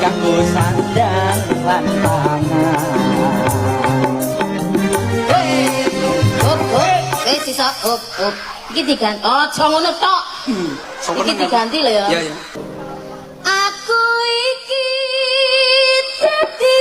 Kanggo sandang lan pangan. Hop hop, wis iso hop hop. Iki diganti. Aja ngono tok. Iki diganti lho ya. Iya. Aku iki dadi